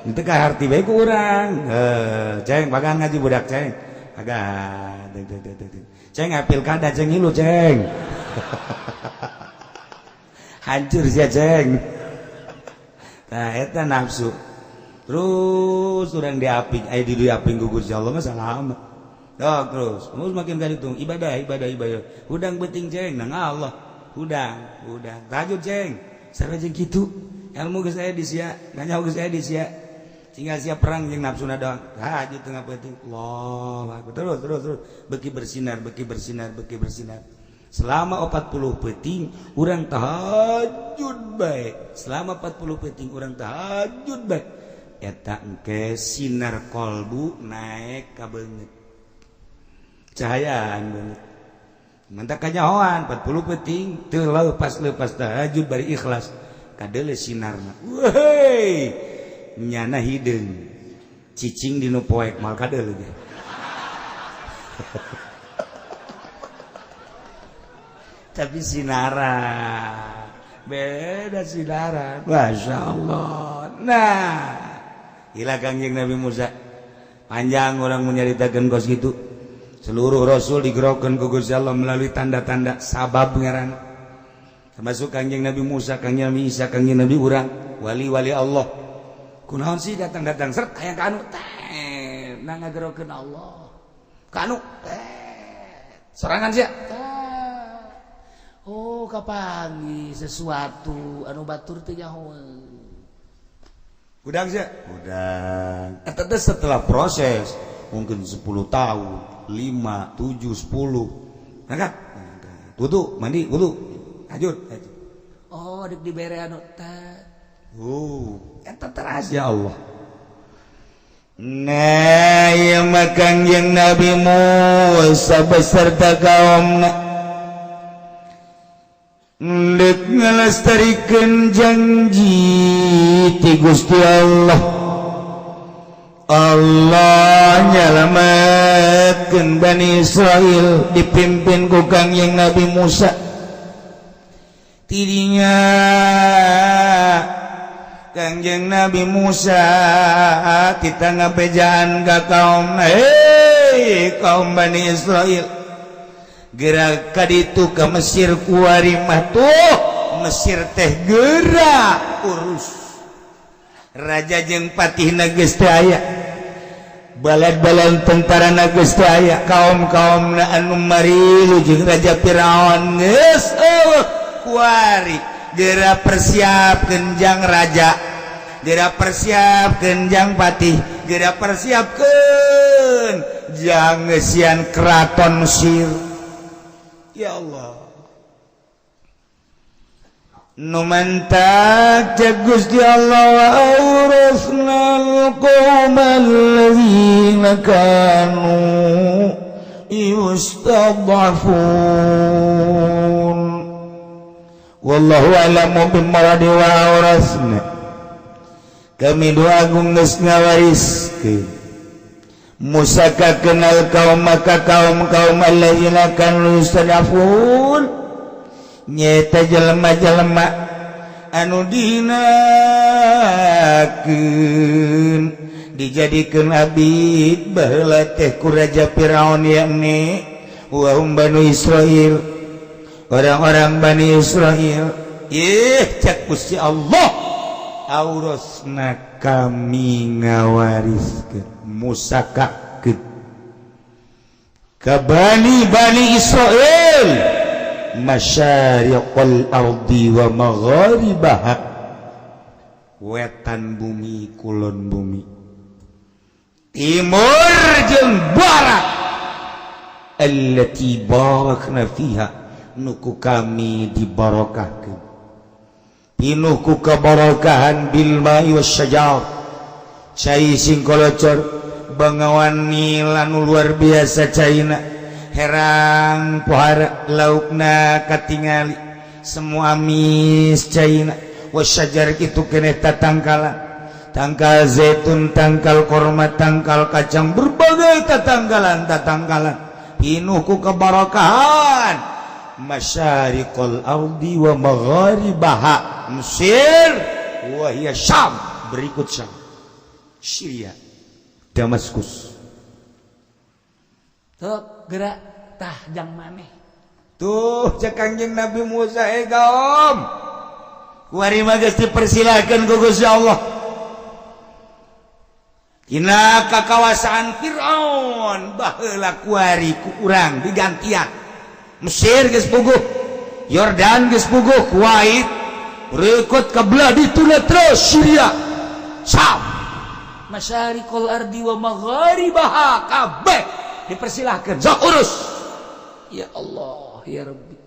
Itu ka harti bae ku urang. Eh, ceng pagan ngaji budak ceng. Pagan. Ceng pilkada ceng ngilu ceng. Hancur sia ceng. Nah, eta nafsu. Terus urang diaping, aya di diaping ku Gusti Allah mah salah. Oh, terus, terus makin kali itu ibadah, ibadah, ibadah. Hudang penting ceng, nang Allah. Hudang, hudang. Tahajud ceng. Sarua jeung kitu. Ilmu geus aya di sia, nganyaho geus aya di sia. Tinggal sia perang jeung nafsuna doang. Tahajud tengah penting. Allah akbar. Terus, terus, terus. Beki bersinar, beki bersinar, beki bersinar. Selama 40 peting urang tahajud bae. Selama 40 peting urang tahajud bae. Eta engke sinar kolbu naik ka beungeut. Cahayaan banget. Mantap kanyahoan 40 peting teu lepas-lepas tahajud bari ikhlas. Kadeuleu sinarna. Wehey, nyana hideung. Cicing di nu poek mal kadeuleu ge. Tapi sinaran beda, sinaran, Masya Allah. Nah, gila Kangjeng Nabi Musa. Panjang orang menyeritakan kos gitu. Seluruh rasul digerokan ku Gusti Allah melalui tanda-tanda, sabab ngaran, termasuk Kangjeng Nabi Musa, Kangjeng Nabi Isa, Kangjeng Nabi urang, wali-wali Allah. Kunaon sih datang-datang seret aya ka anu teh, nah, ngagerokeun Allah ka anu teh, sorangan sia. Oh, kapanggih sesuatu anu batur teu nyaho. Udang sih, udang. Eta teh setelah proses mungkin 10 tahun, 5, 7, 10. Angkat. Wudu, mandi, wudu. Lanjut. Oh, dek dibere anu teh. Oh, eta teras ya Allah. Nah, ieu mah Kangjeng Nabi Musa beserta kaumna ndek ngalestarikeun janji ti Gusti Allah. Allah nyalametkeun Bani Israel dipimpin ku Kangjeng Nabi Musa. Tidinya Kangjeng Nabi Musa kita ngabejaan ka kaum, "Hei kaum Bani Israel, gerak ka ditu ka Mesir." Kuari mah tuh Mesir teh gerak urus, raja jeung patih geus teu aya, balad-balad tentara geus teu aya, kaum-kaum anu marilu jeung Raja Firaun geus euweuh. Kuari geura persiapkeun jang raja, geura persiapkeun jang patih, geura persiapkeun jang ngeusian keraton Mesir. Ya Allah, nu mantak cek Gusti Allah, wa awrasnal qaumal ladzina kanu yustad'afun. Wallahu a'lamu bimuradi. Wa awrasna, kami dua agung geus ngawariskeun Musa ka kenal kaum, maka kaum-kaum alladzina kanu yustad'afun, nyeta jelema-jelema anu dihinakeun, dijadikeun abid baheula teh ku Raja Firaun, yakni wa hum Banu Israil, orang-orang Bani Israel. Ih, cek Gusti Allah, aurasna, kami ngawariskeun musakakeun ka Bani Bani Israel masyariqal ardi wa magharibaha, wetan bumi, kulon bumi, timur jeung barat, allati barakna fiha, nu ku kami dibarokahkeun, pinuh ku kebarokahan, bil ma'i wasyajar, cai sing kolocor, bengawan Nil anu luar biasa caina, herang pohara, laukna katingali semua amis caina, wasyajar itu keneh tatangkalan, tangkal zaitun, tangkal korma, tangkal kacang, berbagai tatangkalan tatangkalan, pinuh ku kebarokahan. Masyariqal ardi wa magharibaha, Mesir, wa hiya Syam, berikut Syam, Syria, Damaskus. Tuh gerak tah jang maneh. Tuh cek Kangjeng Nabi Musa, "Eh kaum, kuari mah geus dipersilakeun ku Gusti Allah. Dina kakawasaan Fir'aun baheula, kuari ku urang digantian. Mesir geus puguh, Yordan geus puguh, Kuwait, berikut ke belah dituna terus Syria, Syam, masyariqal ardi wa magharibaha, kabeh dipersilahkan, sok urus." Ya Allah, ya Rabbi.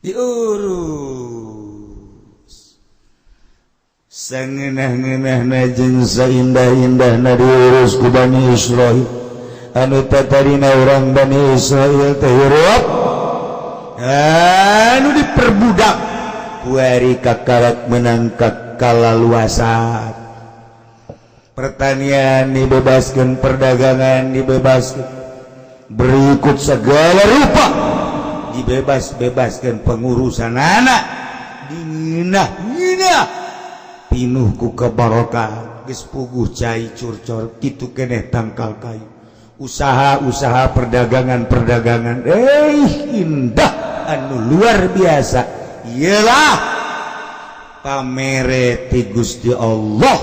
Diurus sangeunah-ngeunahna jeung saindah-indahna, diurus ku Bani Israil anu tatarina urang Bani Israil teh hirup anu diperbudak. Kuari kakarak menang kalaluasan, pertanian dibebaskan, perdagangan dibebaskan, berikut segala rupa dibebas-bebaskan, pengurusan anak dinginah pinuh ku kebarokah, geus puguh cai curcor kitu keneh tangkal kayu, usaha-usaha, perdagangan-perdagangan, indah anu luar biasa. Iyalah pamere ti Gusti Allah,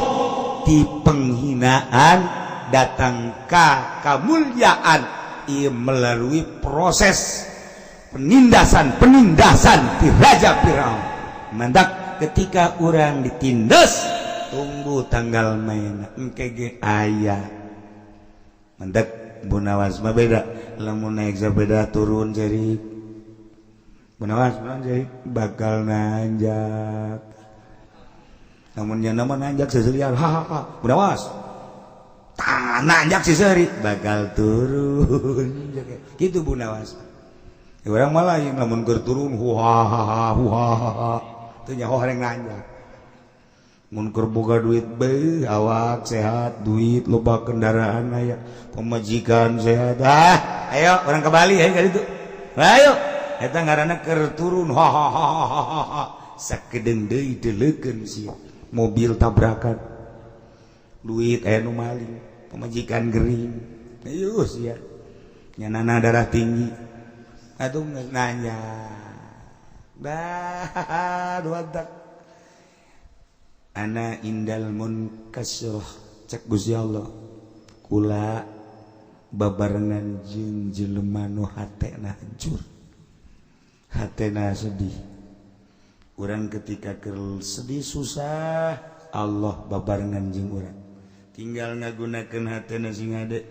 di penghinaan datang ka kemuliaan. Ia melalui proses penindasan-penindasan di Raja Firaun. Mantak ketika orang ditindas, tunggu tanggal main engke ge aya. Mantak Bunawas mah beda, lamun naik sepeda turun jadi Bunawas jadi bakal nanjak, namun yang nama nanjak seserian, hahaha. Bunawas tah nanjak seseri bakal turun gitu. Bunawas orang malah yang lamun keur turun huhahaha huhahaha teu nyaho horeng nanjak. Mun keur boga duit be, awak sehat, duit loba, kendaraan aya, pemajikan sehat, ah ayo orang ke Bali, ayo ka ditu, ayo. Eta ngaranna keur turun hahaha. Sakedeung deui deleukeun sia, mobil tabrakan, duit aya nu maling, pemajikan gering, ayo sia nyanana darah tinggi atuh nanya dah dua tak. Ana indal munkasirah, cek Gusti Allah, kula babarengan jeung jelema nu hatena hancur, hatena sedih. Urang ketika keur sedih, susah, Allah babarengan jeung urang. Tinggal ngagunakeun hatena sing hade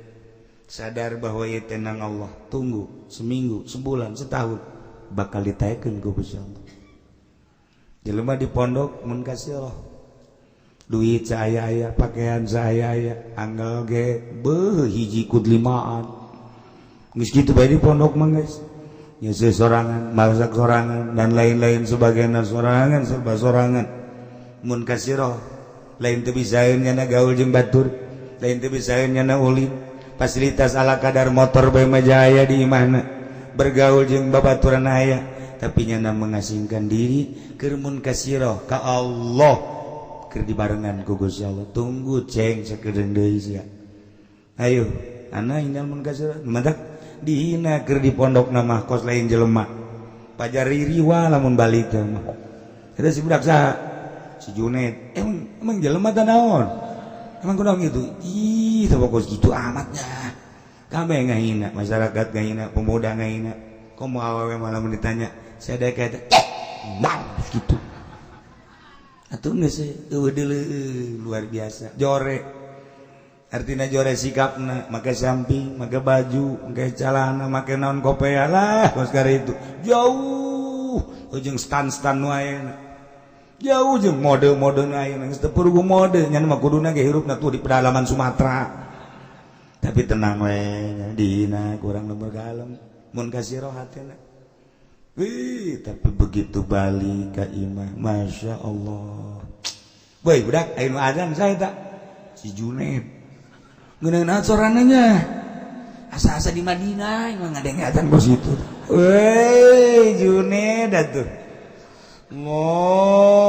sadar bahwa ieu tenang Allah. Tunggu seminggu, sebulan, setahun, bakal ditaekeun ku Gusti Allah. Jelema di pondok mun kasih Allah, duit saya aya, pakaian saya aya, anggal ge beuh hiji kud limaan. Geus kitu bae di pondok mah, geus nyeuseut sorangan, masak sorangan, dan lain-lain sebagainya, sorangan, serba sorangan. Mun kasiroh lain teu bisaeun nyana gaul jeung batur, lain teu bisaeun nyana ulin, fasilitas ala kadar, motor bae mah jaya di imahna, bergaul jeung babaturan aya, tapi nyana mengasingkan diri keur mun kasiroh ka Allah, keur dibarengan ku Gusti Allah. Tunggu ceng sakedeung deui sia, ayo. Ana indal mun kasir mantak dihina keur di pondok nama kos lain jelema pajar ririwa. Lamun balik teh mah eta si budak saha, si Junet, emang emang jelema teh naon, emang kunaon gitu? Ih, teh kos gitu amatnya. Kabeh ngahina, masyarakat ngahina, pemuda ngahina. Komo awewe malah ditanya saya ada kayak bang gitu atuh. Geus eueuh deuleu luar biasa jore, artinya jore sikapna, make samping, make baju, make celana, make naon, kopea lah kos itu jauh ujung stan-stan nu ayeuna, jauh jeung mode-mode nu ayeuna. Geus teu perlu mode nya mah, kuduna ge hirupna tuh di pedalaman Sumatera. Tapi tenang we, dihina kurang lemur kalem mun kasih roh hatena. Wih, tapi begitu balik ke imah, masya Allah. Woi, budak, ayo adzan saya tak? Si Junet. Ngeuneuh sorananya. Asa-asa di Madinah, emang ada yang adzan kos itu. Woi, Junet atuh. Allahu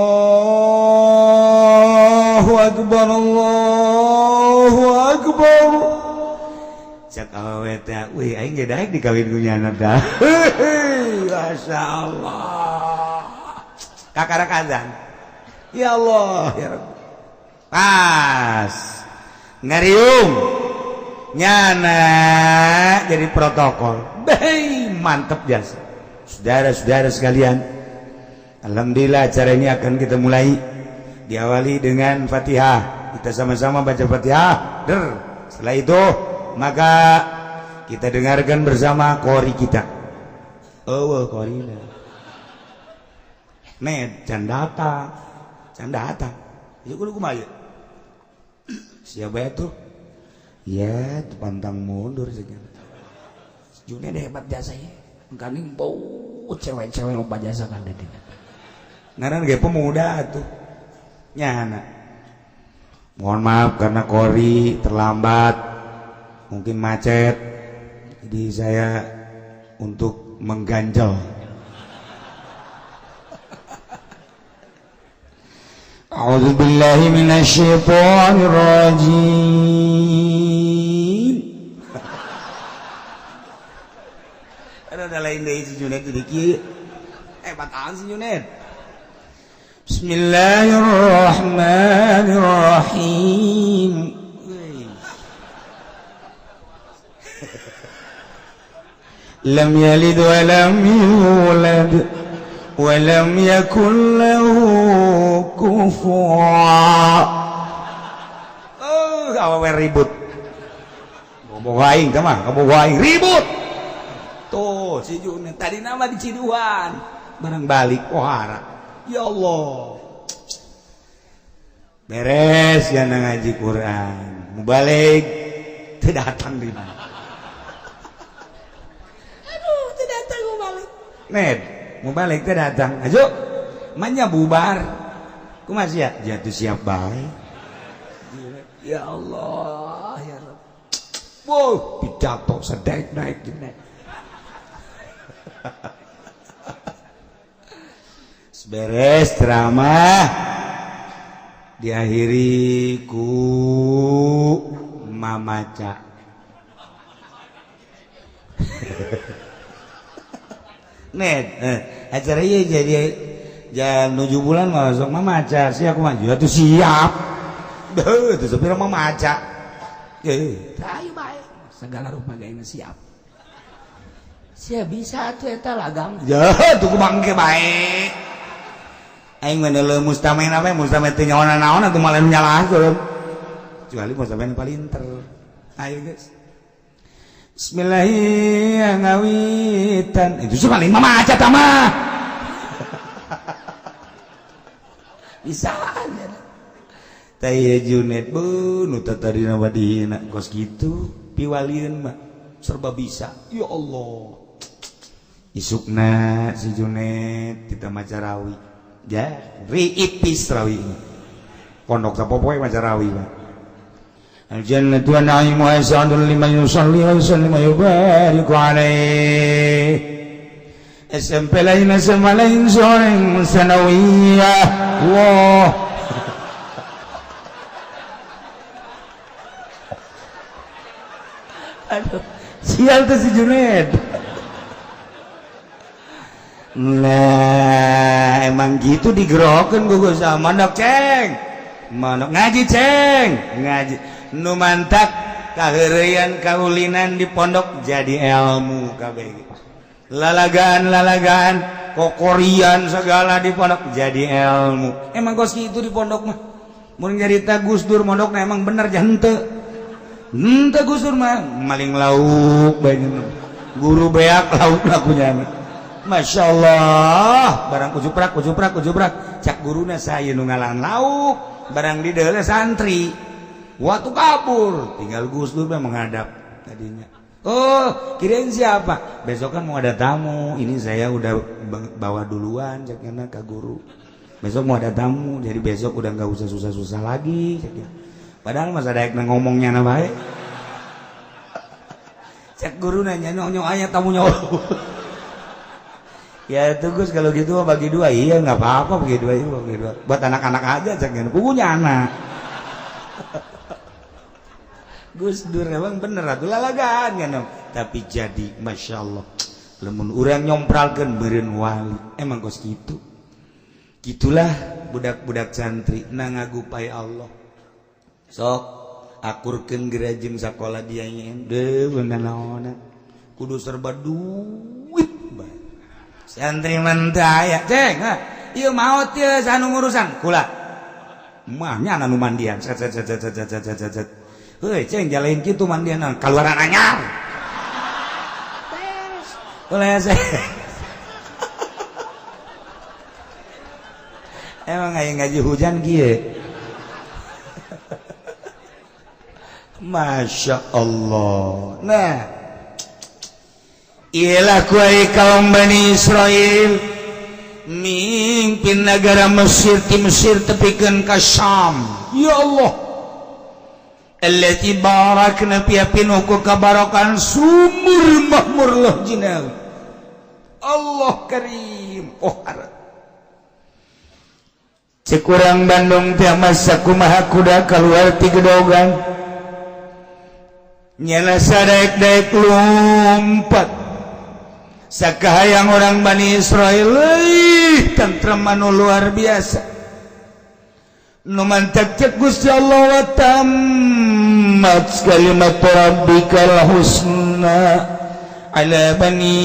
akbar, Allahu akbar. Cak awewe teh, wih, aing ge daek dikawin ku nyana dah. Masya Allah. Kakarak azan. Ya Allah, ya Rabbi. Pas. Ngariung. Nyana jadi protokol. Bei, mantep jasa. Saudara-saudara sekalian, alhamdulillah acara ini akan kita mulai diawali dengan Fatihah. Kita sama-sama baca Fatihah. Der. Setelah itu maka kita dengarkan bersama kori kita. Oh, korina. Net, can datang. Can datang. Itu kudu kumaha ieu? Siapa itu? Ya, pantang mundur segala. Junet hebat jasa ya. Gandeng bau cewek-cewek loba jasa kan di. Ngaran ge pemuda atuh. Nyana. Mohon maaf karena kori terlambat, mungkin macet. Jadi saya untuk mengganjal. A'udzu billahi minasyaitonir rajim. Ada lain deui si Junet di kieu. Bataan si Junet. Bismillahirrahmanirrahim. Lam yalid wa lam yulad wa lam yakul lahu kufuwan. Oh, awewe ribut. Ngomong aing teh mah, ngomong aing ribut. Tuh, si Junet tadi nama di Ciduan. Barang balik pohara. Ya Allah. Beres ya ngaji Quran. Mubalik teu datang di mana. Aduh, teu datang mubalik. Ned, mubalik teu datang. Ayo, manya bubar. Kumaha sia? Jatuh siap bae. Ya Allah, ya Rabb. Wow, pidato sedaik naik naik. Beres ceramah diakhiri ku mamaca. Net, acara ieu jadi jam 7 bulan masuk mamaca sih aku maju atuh siap. Beuh, teu sapira mamaca. Ayo bae segala rupa gawe siap. Sia bisa atuh eta lagam. Ya, tuh bangke bae. Aing mah deuleu mustamen apa mustamen teu nyaona naon atuh malah nyalahkeun. Kecuali mustamen palinter. Ayo guys. Bismillahirrahmanirrahim. Itu sih paling mamaca tah mah. Bisa aja. Tah ieu Junet beuh nu tadina mah dihina kos kitu piwalieun mah serba bisa. Ya Allah. Isukna si Junet kita maca rawi. Ya, riipis rawi. Pondok sapopoe maca rawi mah. Al-jannatu wa na'imu asadun liman yusalli wa yusallimu wa yubariku alaihi. SMP lain SMA lain soreng sanawiyah. Allah. Aduh, sial tuh si Junet. Nah, emang gitu digerokin gue sama mandok ceng, mandok ngaji ceng, ngaji. Nu mantak kaheureuyan kaulinan di pondok jadi ilmu kabeh. Lalagaan-lalagaan, kokorian segala di pondok jadi ilmu. Emang kos kitu di pondok mah. Mun nyarita Gus Dur mondokna emang bener henteu. Henteu Gus Dur mah maling lauk bae guru beak lauk lakunya. Masya Allah, barang kujuprak kujuprak kujuprak cak guruna saya nu ngalan lauk, barang di deuleu santri. Waktu kabur, tinggal Gus Dur menghadap tadinya. Oh, kirain siapa? Besok kan mau ada tamu, ini saya udah bawa duluan caknya ke guru. Besok mau ada tamu, jadi besok udah nggak usah susah-susah lagi caknya. Padahal masa daek ngomongnya na bae. Cak guru nanya nyong aya tamunya. Ya itu Gus kalau gitu bagi dua. Iya nggak apa-apa bagi dua, iya bagi dua. Buat anak-anak aja jangan punya anak. Gus Dur emang bener atuh lalagaan kan. Tapi jadi masya Allah. Lamun urang nyompralkeun beureun wali. Emang kos kitu. Gitulah budak-budak santri na ngagupai Allah. Sok akurkeun gerajeng sakola dia nyen. Deuh bener naonna. Kudu serba duit bae. Santri mentaya ceng, ieu maot ieu sanu ngurusan kula. Mah nya anu mandian set set set set set set set set. Heuy ceng jalain kitu mandian kaluaran anyar. Beres. Ulah emang aya ngaji hujan kieu. Masya Allah. Nah, ialah kuai kaum Bani Israel Mimpin negara Mesir, ti Mesir tepikeun ka Syam. Ya Allah, allati barakna fiha, pinuh ku kabarokan sumur makmur loh jinawi. Allah karim. Oh, cek urang Bandung teh masa kumaha kuda keluar ti gedogan, nyana sadaek-daek lompat. Sakahayang orang Bani Israel euy, tentrem anu luar biasa. Nu mantak cek Gusti Allah, wa tammat kalimat rabbikal husna ala bani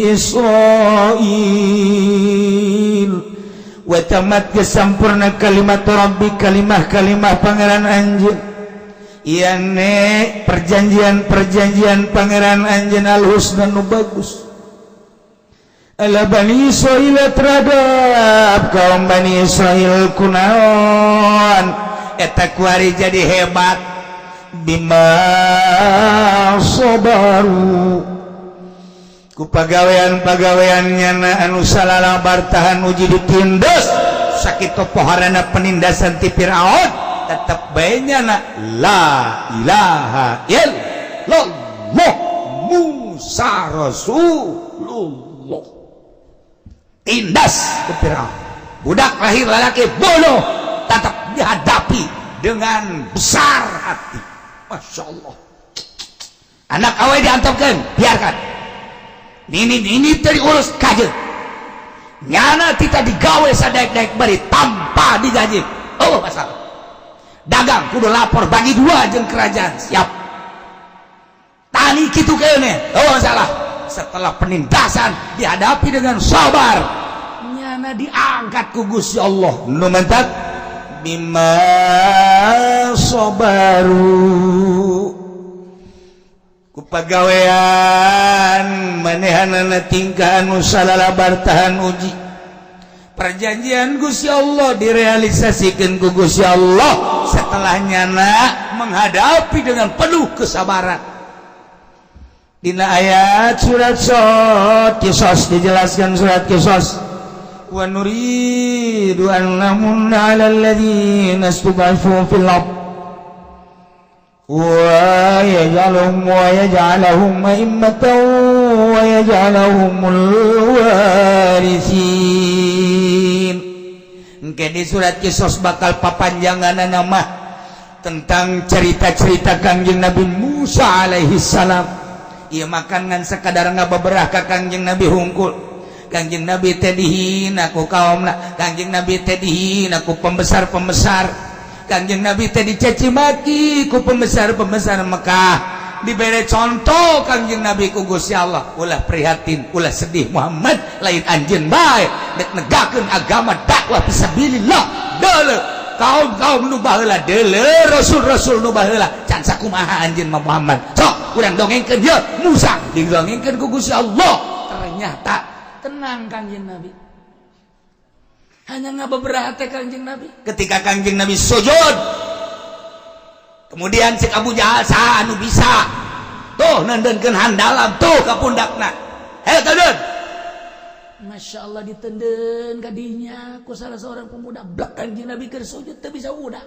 Israil. Wa tamat, kesampurna, kalimat rabbi, kalimah-kalimah pangeran anjeun, iyane perjanjian-perjanjian pangeran anjeun, al-husna, nu bagus, ala Bani Israil, terhadap kaum Bani Israel. Kunaon eta kuari jadi hebat? Bima sabaru, ku pagawean-pagaweannya anu salala bertahan uji, ditindas sakit poharana penindasan ti Fir'aun, tetep bae nyana la ilaha illallah, Musa Rasulullah. Tindas ke Fir'aun, budak lahir lalaki bodoh, tetap dihadapi dengan besar hati. Masya Allah, anak awe diantepkeun, biarkan ini diurus kaje nyana kita digawe sadaek-daek bari tanpa digaji. Oh, masalah dagang kudu lapor, bagi dua jeung kerajaan, siap. Tani kitu kene, oh masalah. Setelah penindasan dihadapi dengan sabar, nyana diangkat ku Gusti Allah. Nu mantak bima sabaru, ku pagawean manehanana, tingkah anu salala bertahan uji. Perjanjian Gusti Allah direalisasikan ku Gusti Allah setelah nyana menghadapi dengan penuh kesabaran. Dina ayat surat Sot Kisos dijelaskan, surat Kisos, wa nuridu an namunna 'alal ladzina istud'ifu fil ard wa yaj'alahum wa yaj'alahum a'immatan wa yaj'alahumul warithin. Engke di surat Kisos bakal papanjangan nama tentang cerita-cerita Kangjeng Nabi Musa alaihi salam. Ieu makan ngan sekadar ngabeberah ka Kangjeng Nabi hungkul. Kangjeng Nabi teh dihina ku kaumna, Kangjeng Nabi teh dihina ku pembesar-pembesar, Kangjeng Nabi teh dicaci maki ku pembesar-pembesar Mekah. Diberi contoh Kangjeng Nabi ku Gusti Allah, ulah prihatin, ulah sedih Muhammad, lain anjeun bae dek negakeun agama, dakwah fisabilillah. Deuleu kaum-kaum nu baheula, deuleu rasul-rasul nu baheula, can sakumaha anjeun mah Muhammad. Sok urang dongengkeun ye Musa, didongengkeun ku Gusti Allah. Ternyata tenang Kangjeng Nabi, hanya ngabeberah teh Kangjeng Nabi. Ketika Kangjeng Nabi sujud, kemudian cek Abu Jahal, saha anu bisa tuh nendenkeun handalam tuh ka pundakna? Hei, tenden. Masya Allah, ditenden kadinya ku salah seorang pemuda, blak. Kanjeng Nabi keur sujud teu bisa udah.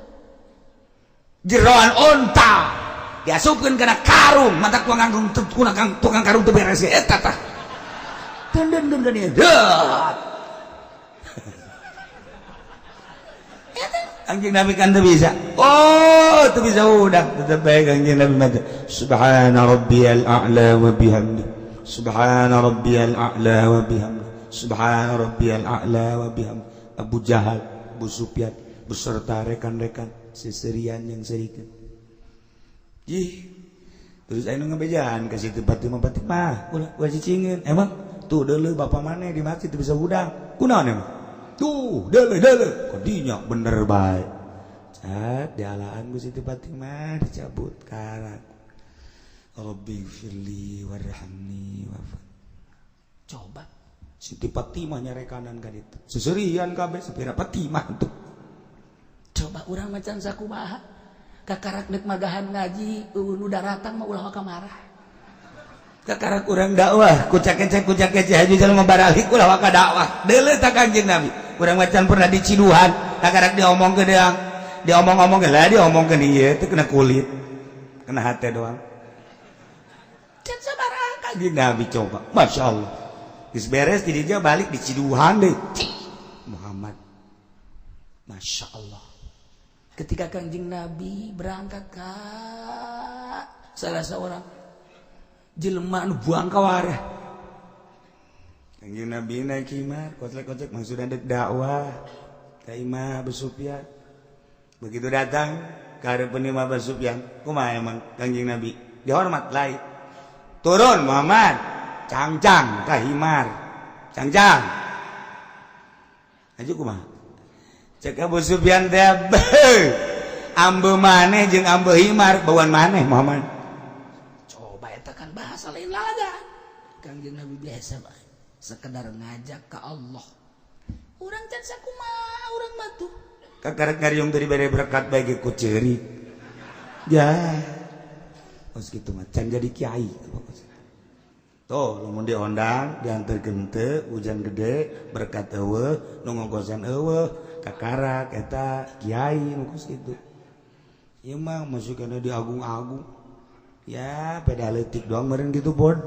Jeroan onta diasupkeun kana karung, mata tukang tukang tukang karung teu beres eta tah. Tenden kan kadinya. Deut. Kanjeng Nabi kan teu bisa. Oh, teu bisa udah. Tetep bae Kanjeng Nabi mah subhana rabbiyal a'la wa bihamdi. Subhana rabbiyal a'la wa bihamdi. Subhana rabbiyal a'la wa bihamdi. Abu Jahal, Abu Sufyan beserta rekan-rekan seserian yang serikeun. Ih, terus aya nu ngabejaan ka Siti Fatimah, Fatimah, ulah ulah cicingin. Emang tuh deuleu bapak maneh di masjid teu bisa hudang. Kunaon emang? Tuh, deuleu deuleu. Kadinya bener bae. Cat dialaan ku Siti Fatimah, dicabut karak. Rabbi firli warhamni wa Coba. Siti Fatimah nyarekanan ka ditu. Seserian kabeh sapira Fatimah tuh. Coba urang macan sakumaha? Kakarak nek magahan ngaji nu daratang mah ulah waka marah. Kakara kurang dakwah kucak kecek kucak kecek haji jelema baralik ulah waka dakwah. Deuleu tak Kanjeng Nabi. Urang macan pernah diciduhan, kakarak diomongkeun deang. Diomong-omongkeun lah diomongkeun ieu teh kena kulit. Kena hate doang. Can sabaraha Kanjeng Nabi coba. Masya Allah. Geus beres di dieu balik diciduhan deui. Muhammad. Masya Allah. Ketika Kanjeng Nabi berangkat ke salah seorang jelema nu buang kawarah. Kanjeng Nabi naik himar, kocek-kocek maksudna dek dakwah ka imah Abu Sufyan. Begitu datang ka hareupeun imah Abu Sufyan, kumaha emang Kanjeng Nabi? Dihormat lain. Turun Muhammad, cangcang ka himar. Cangcang. Aju kumaha? Cek Abu Sufyan teh, ambe maneh jeung ambe himar bauan maneh Muhammad. Coba eta kan bahasa lain lalagan. Kanjeng Nabi biasa bae. Sekedar ngajak ke Allah. Urang can sakumaha urang mah tuh. Kakarak ngariung dari bere berkat bae ku ceurik. Ya. Kos kitu mah can jadi kiai. Tuh, lamun diondang, diantarkeun teu, hujan gede, berkat eueuh, nu ngongkosan eueuh, kakarak eta kiai nu kos kitu. Ieu mah masuk kana diagung-agung. Ya, peda leutik doang meureun gitu, Bod.